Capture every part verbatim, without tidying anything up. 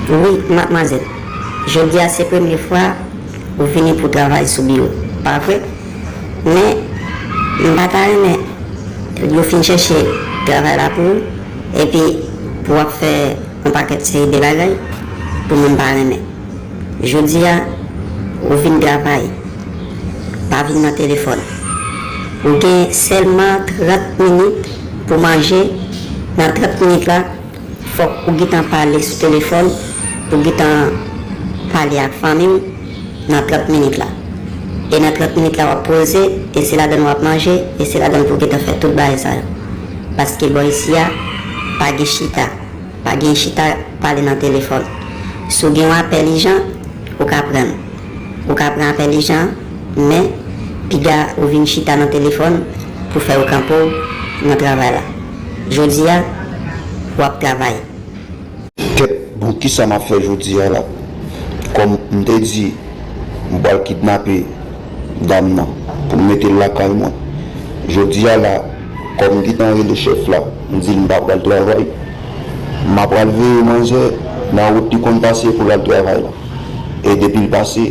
Wi, madmwazèl. Jodi a se premye fwa ou vini pou travay sou biwo, pa vre? Men, m pa ta renmen lè w fin chèche travay la pou ou, epi pou w ap fè yon pakèt seri de bagay pou moun pa renmen. Jodi a, ou vin travay, pa vin nan telefòn. Ou gen sèlman trant minit pou manje. Nan trant minit la, fòk ou gentan pale sou telefòn, pou gentan pale ak fanmi w nan trant minit la. E nan trant minit la, w ap poze, e se ladan l w ap manje, e se ladan l pou w gentan fè tout bagay sa yo. Paske bò isi a, pa gen chita. Pa gen chita pale nan telefòn. Si w gen yon apèl ijan, ou ka pran l. Ou ka pran apèl ijan, men piga ou vin chita nan telefòn pou fè yo kanpe w nan travay la. Jodi a, w ap travay. Kèt, bon, kisa m ap fè jodi a la? Kòm m te di, m pral kidnape dam nan pou m mete l lakay mwen. Jodi a la, kòm m gentan rele chèf la, m di l m pa pral travay, m apral veye manzè nan wout li konn pase pou l al travay la. E depi l pase,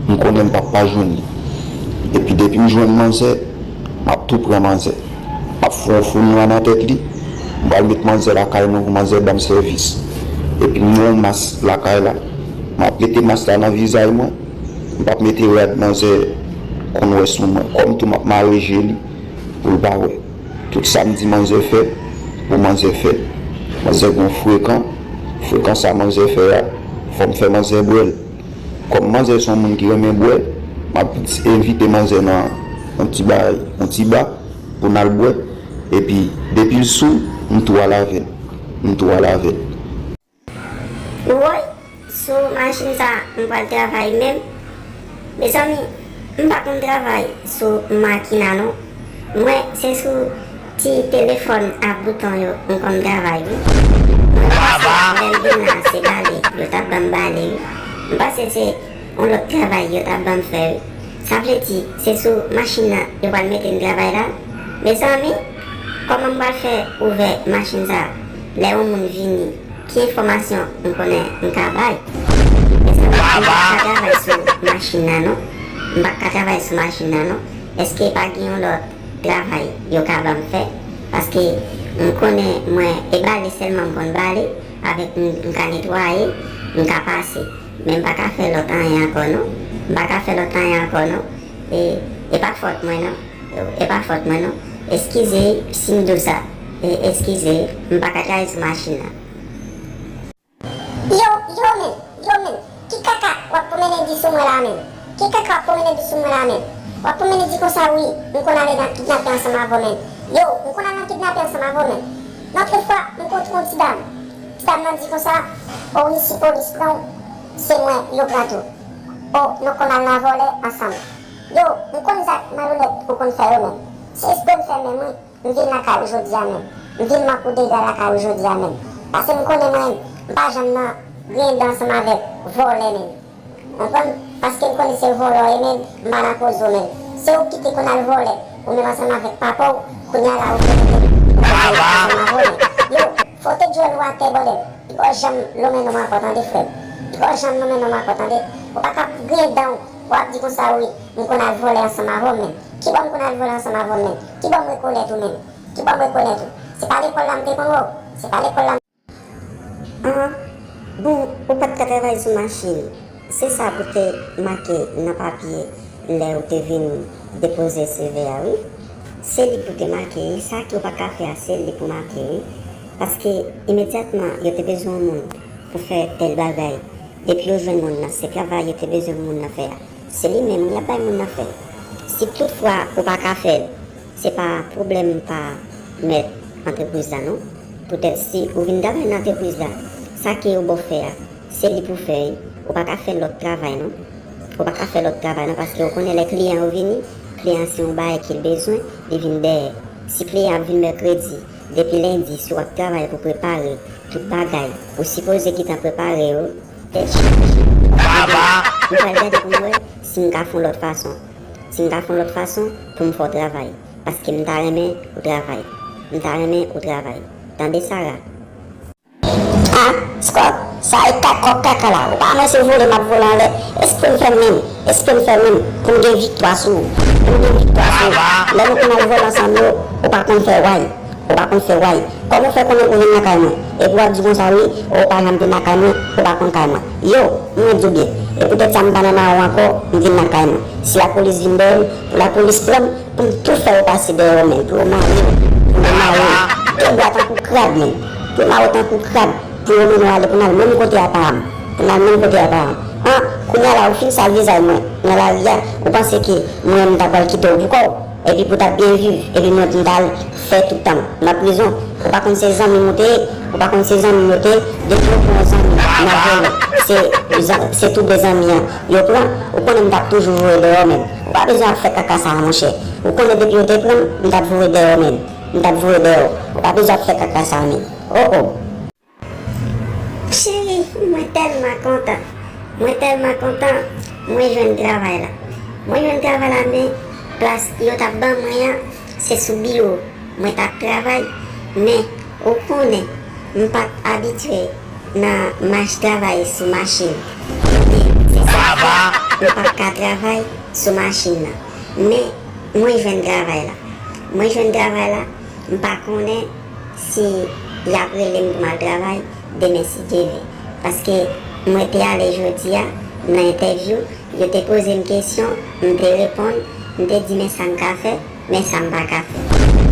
m konnen m p ap pa jwenn li. Epi depi m jwenn manzè, m ap tou pran manzè. M ap fè yon founra nan tèt li. M pral met manzè lakay mwen pou manzè ban m sèvis. Epi m gen yon mas lakay la. M ap mete mas la nan vizaj mwen. M p ap mete rad manzè konn wè sou mwen. Kòm tou m ap mare je li pou l pa wè. Tout sa m di manzè fè, pou manzè fè l. Manzè gen yon frekan. Frekan sa manzè fè a, fò m fè manzè bwè l. Kòm manzè se yon moun ki renmen bwè, m ap envite manzè nan yon ti bagay, yon ti ba, pou n al bwè. Epi, depi l sou, m tou al avè l. M tou al avè l. Woy, sou machin sa m pral travay menm. Mezanmi, m pa konn travay sou makina non. Mwen, se sou ti telefòn a bouton yo m konn travay wi. Mwen panse lè m vin la se bale yo t ap ban m bale wi. M panse se yon lòt travay yo t ap ban m fè wi. Sa vle di se sou machin nan yo pral mete m travay la? Mezanmi, kòman m pral fè ouvè machin sa lè yon moun vini? Ki enfòmasyon m konnen m ka bay? Mezanmi, m p ap ka travay sou machin nan non. M p ap ka travay sou machin nan non. Èske pa gen yon lòt travay yo ka ban m fè? Paske m konnen mwen e bale sèlman m konn bale, avèk m, m ka netwaye, m ka pase. Men m pa ka fè lòt anyen ankò non. M pa ka fè lòt anyen ankò non. E, e pa fòt mwen non. E pa fòt mwen non. Eskize si m di w sa. E, eskize, m pa ka travay sou machin nan. Yo, yo menm, yo menm, ki kaka w ap pwomene di sou mwen la menm? Ki kaka w ap pwomene di sou mwen la menm? W ap pwomene di konsa wi, m konn ale nan kidnape ansanm avè w menm. Yo, m konn ale nan kidnape ansanm avè w menm. Nan otrefwa, m kontre yon ti dam. Ti dam nan di konsa, o wi si polis pran w, se mwen yo pran tou. O, nou konn al nan vòlè ansanm. Yo, m konn zak malonèt ou konn fè yo menm. Se espre m fè menm wi. M vin lakay ou jodi a menm. M vin manke w dega lakay ou jodi a menm. Paske m konnen mwen, m pa janm nan griyen dan ansanm avèk vòlè menm. Ou konprann? Paske m konnen se vòlè w ye menm, m pa nan koze w menm. Se ou ki te konn al vòlè, ou menm ansanm avèk papa w, kounye a la ou te mete m ansanm avè w menm. Yo, fò w te djòl ou atè bòdèl. Piga w janm lonmen non m ankò tande frè m. Piga w janm lonmen non m ankò tande. Ou pa ka griyen dan w, w ap di konsa wi, m konn al vòlè ansanm avè w menm. Kibò m konn al vòlè ansanm avè w menm? Kibò m rekonèt ou menm? Kibò m rekonèt ou? Se pa lekòl la m te konn wè w? Se pa lekòl la m. An, bon, ou pa t ka travay sou machin. Se sa pou te make nan papye lè ou te vin depoze CV a wi. Se li pou te make, sa ke w pa ka fè a, se li pou make wi. Paske imedyatman yo te bezwen yon moun pou fè tèl bagay, depi yo jwenn moun nan, se travay yo te bezwen moun nan fè a. Se li menm wi y ap bay moun nan fè. Si toutfwa ou pa ka fè l, se pa pwoblèm pa mèt antrepriz la non. Poutèt si ou vin travay nan antrepriz la, sa ke yo ba w fè a, se li pou fè wi. Ou pa ka fè lòt travay non. Ou pa ka fè lòt travay non paske ou konnen lè kliyan yo vini, kliyan se yon bagay ke l bezwen, li vin dèyè. Si kliyan ap vin mèkredi, depi lendi si w ap travay pou prepare tout bagay, ou sipoze gentan prepare yo. Tèt chaje. Mwen pral gade pou m wè si m ka fè yon lòt fason. Si m ka fè yon lòt fason pou m fè w travay. Paske m ta renmen ou travay. M ta renmen ou travay. Tande Sara? Ah, Scott, Sa e kaka w ap kaka la. Ou pa wè se vole m ap vole anlè. Espre m fè menm. Espre m fè menm. Pou m gen viktwa sou ou. Pou m gen viktwa sou ou. Lè nou konn al vole ansanm yo, ou pa konn fè way. Ou pa konn fè way. Kòman w fè konnen ou vin nan kay mwen? Epi w ap di konsa wi, ou pa janm vin nan kay mwen, ou pa konn kay mwen. Yo, mwen di w byen. E poutèt sa m pa nan mawon ankò, m vin nan kay mwen. Si lapolis vin dèyè m, pou lapolis pran m, pou m tou fè yo pase dèyè yo menm, pou yo mare m, pou yo mare m. Tout bwa tankou krab menm. Pou yo mare w tankou krab. Pou yo mennen w ale pou n al menm kote a paran m. Pou n al menm kote a paran m. An, kounye a la ou fin sal vizaj mwen nan lari a, ou panse ke mwen menm m ta pral kite w pou kò w, epi pou w ta byen viv, epi mwen pou m ta al fè tout tan m nan prizon. Ou pa konn se zanmi m ou te ye, ou pa konn se zanmi m yo te ye, depi yo pran yon zanmi nan vòlè, se, se tou de zanmi an yo pran, ou konnen m t ap toujou voye dèyè w menm. Ou pa bezwen ap fè kaka sa a monchè. Ou konnen depi yo te pran m, m t ap voye dèyè w menm. M t ap voye dèyè w. Ou pa bezwen ap fè kaka sa a menm. Oh oh. Cheri, mwen tèlman kontan. Mwen tèlman kontan. Mwen jwenn travay la. Mwen jwenn travay la, men plas yo t ap ban mwen an, se sou biwo mwen t ap travay. Men, ou konnen, m pa t abitye nan mach travay sou machin. Ebyen, se sa k fè m pa t ka travay sou machin nan. Men, mwen jwenn travay la. Mwen jwenn travay la, m pa konnen si y ap rele m pou m al travay demen si Dye vle. Paske mwen te ale jodi a nan entèvyou, yo te poze m kesyon, m te reponn, m te di men sa m ka fè, men sa m pa ka fè.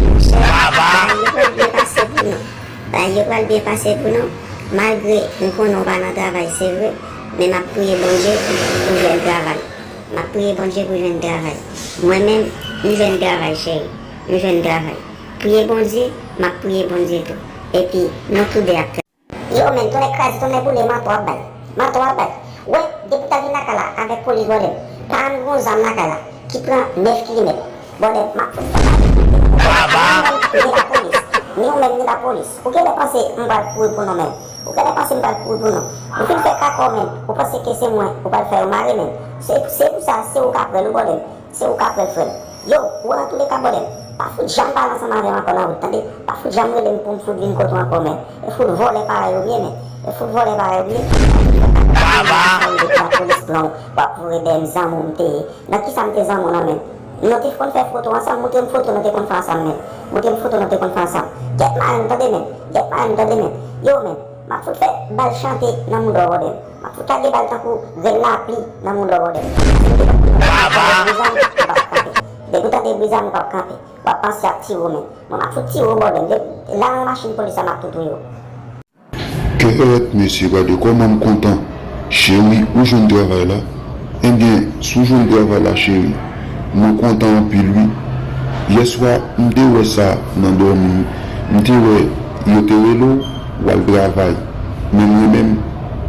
Monchè, bagay yo pral byen pase pou nou. Bagay yo pral byen pase pou nou. Malgre m konnen w pa nan travay, se vre, men m ap priye Bondye pou w jwenn travay. M ap priye Bondye pou w jwenn travay. Mwen menm, m jwenn travay, cheri. M jwenn travay. Priye Bondye, m ap priye Bondye tou. Epi, nou tou de ap travay. Yo, menm, tonnè kraze, tonnè boule, manti w ap bay. Manti w ap bay. Wè, depi w ta vin lakay la avèk polis vòlè m, pa m gon zam lakay la ki pran nèf kilimèt. Vòlè m, m ap fout fè sa. Baba! Ni lapolis. Ni ou menm, ni lapolis. Ou genlè panse m pral kouri pou nou menm. Ou genlè panse m pral kouri pou nou. Nou fin fè kaka w menm. Ou panse ke se mwen, ou pral fè yo mare menm. Se, se pou sa, se ou k ap pran l wi vòlè m. Se ou k ap wè l, frè m. Yo, ou antouleka, bòdè m, pa fout janm pale ansanm avè m ankò nan wout, tande? Pa fout janm rele m pou m fout vin kote w ankò, men. E fout vòlè parèy ou ye, men. E fout vòlè parèy ou ye. Baba! Depi lapolis pran w, w ap voye dèyè m, zanmi w m te ye. Nan kisa m te zanmi w nan, men? Nou te konn fè foto ansanm, montre m foto nou te konn fè ansanm, men. Montre m foto nou te konn fè ansanm. Kèt mare m, tande, men. Kèt mare m, tande, men. Yo, men. M ap fout fè bal chante nan mouda w, bòdè m. M ap fout lage bal tankou grenn lapli nan mouda w, bòdè m. Baba! Depi w tande bri zam, ou p ap kanpe. Depi w tande bri zam, ou p ap kanpe. W ap panse ap tire w menm. Mwen, m ap fout tire w, bòdè m. Depi la nan machin polis la, m ap tou touye w. Kèt, mesye, gade kòman m kontan. Cheri, ou jwenn travay la? Ebyen, si w jwenn travay la, cheri, mwen kontan anpil, wi. Yèswa, m te wè sa nan dòmi m. M te wè yo te rele w, w al travay. Men mwen menm,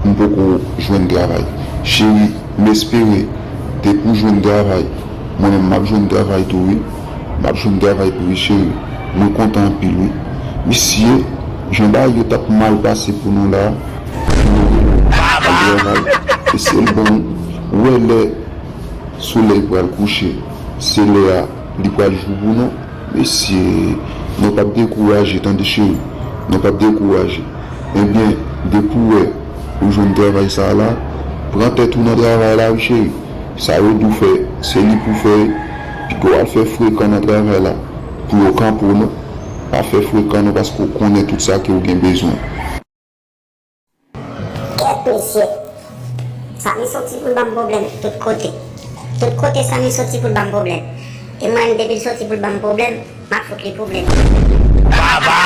m poko jwenn travay. Cheri, m espere, depi w jwenn travay, mwen menm, m ap jwenn travay tou, wi. M ap jwenn travay tou, wi, cheri. Mwen kontan anpil, wi. Mesye, jan bagay yo t ap mal pase pou nou la, pou nou al travay. E se l bon, ou wè lè solèy pral kouche, se lè a li pral jou pou nou. Mesye, nou p ap dekouraje, tande cheri. Nou p ap dekouraje. Ebyen, depi w wè ou jwenn travay sa a la, pran tèt ou nan travay la, wi cheri. Sa yo di w fè, se li pou w fè. Piga w al fè frekan nan travay la pou yo kanpe w, non. Pa fè frekan, non, paske w konnen tout sa ke w gen bezwen. Kèt, mesye. Samy soti pou l ban m pwoblèm tout kote. Tout kote Samy soti pou l ban m pwoblèm. E mwen menm, depi l soti pou l ban m pwoblèm, m ap fout li pwoblèm. Baba!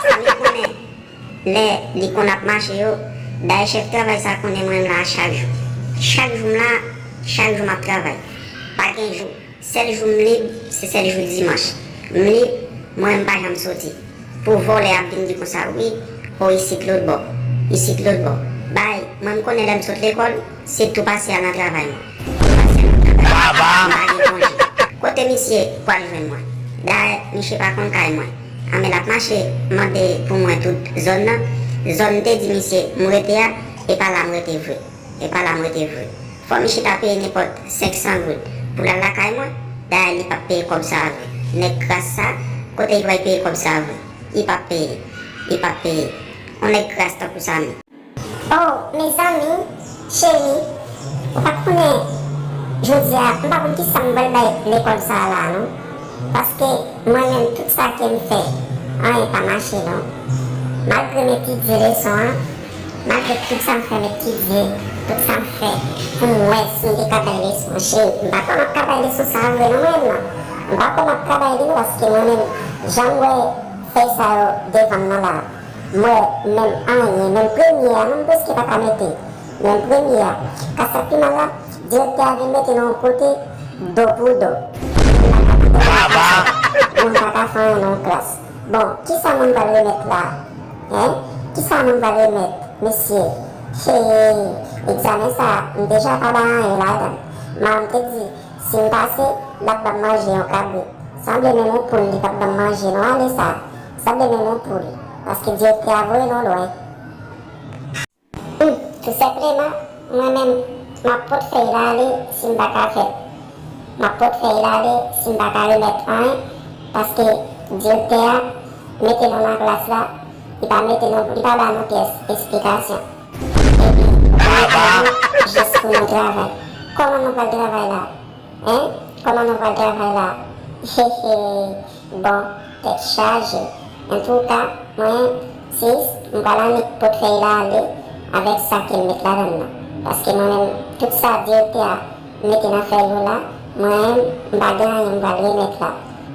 Samy konnen lè li konn ap mache yo, dayè chèf travay sa konnen mwen menm la chak jou. Chak jou m la, chak jou m ap travay. Pa gen jou. Sèl jou m lib, se sèl jou dimanch. M lib, mwen m pa janm soti. Pou vòlè ap vin di konsa, wi, o isit lòt bò, isit lòt bò. Bay, mwen m konnen lè m sot lekòl, se tou pase al nan travay mwen. Tou pase al nan travay mwen. Baba! M pa gen konje. Kote misye pral jwenn mwen? Dayè, misye pa konn kay mwen. Anben l ap mache mande pou mwen tout zòn nan. Zòn m te di misye m rete a, e pa la m rete vre. E pa la m rete vre. Fò m chita peye nenpòt senk san goud pou l al lakay mwen. Dayè, li p ap peye kòb sa a vre. Nèg kras sa, kote li pral peye kòb sa a vre? Li p ap peye. Li p ap peye. On nèg kras tankou sa menm. Oh, mezanmi, cheri, ou pa konnen, jodi a, m pa konn kisa m pral bay lekòl sa a la, non. Paske mwen menm, tout sa ke m fè, anyen pa mache, non. Malgre m etidye leson an, malgre tout sa m fè, m etidye, tout sa m fè, pou m wè si m te ka bay leson an, cheri. M pa kwè m ap ka bay leson sa a vre, non, mwen menm, non. M pa kwè m ap ka bay li, non, paske mwen menm, jan m wè fèy sa yo devan m nan la, m wè menm anyen, menm premye a, non, m prèske pa ka mete. Menm premye a, ka sa k pi mal la, direktè a vin mete nou yon kote, do pou do. Moun pa ka fè anyen nan yon klas. Bon, kisa moun pral remèt la? Hein? Kisa moun pral remèt, mesye? Hey, egzamen sa a, m deja pa bay anyen ladan l. Manman m te di, si m pase, l ap ban m manje yon kabrit. Sanble menm yon poul li t ap ban m manje non ane sa a. Sanble menm yon poul. Paske direktè a voye nou lwen. Tou senpleman, mwen menm, m ap pot fèy la ale si m pa ka fè l. M ap pot fèy la ale si m pa ka remèt anyen, paske direktè a mete nou nan klas la, li pa mete nou, li pa ba nou pyès esplikasyon. Epi, li mete nou jis pou nou travay. Kòman nou pral travay la? Hein? Kòman nou pral travay la? Hehe. Bon, tèt chaje. Antouka, mwen, sis, m pral annik pot fèy la ale avèk sa ke m met ladan l lan. Paske mwen menm, tout sa direktè a mete nan fèy yo la, mwen menm, m pa gen anyen m pral remèt la.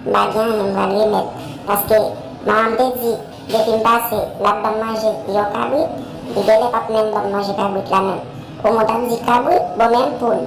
M pa gen anyen m pral remèt. Paske manman m te di, depi m pase, l ap ban m manje yon kabrit, li genlè p ap menm ban m manje kabrit la menm. Omwen w t ap di kabrit, bon, menm poul.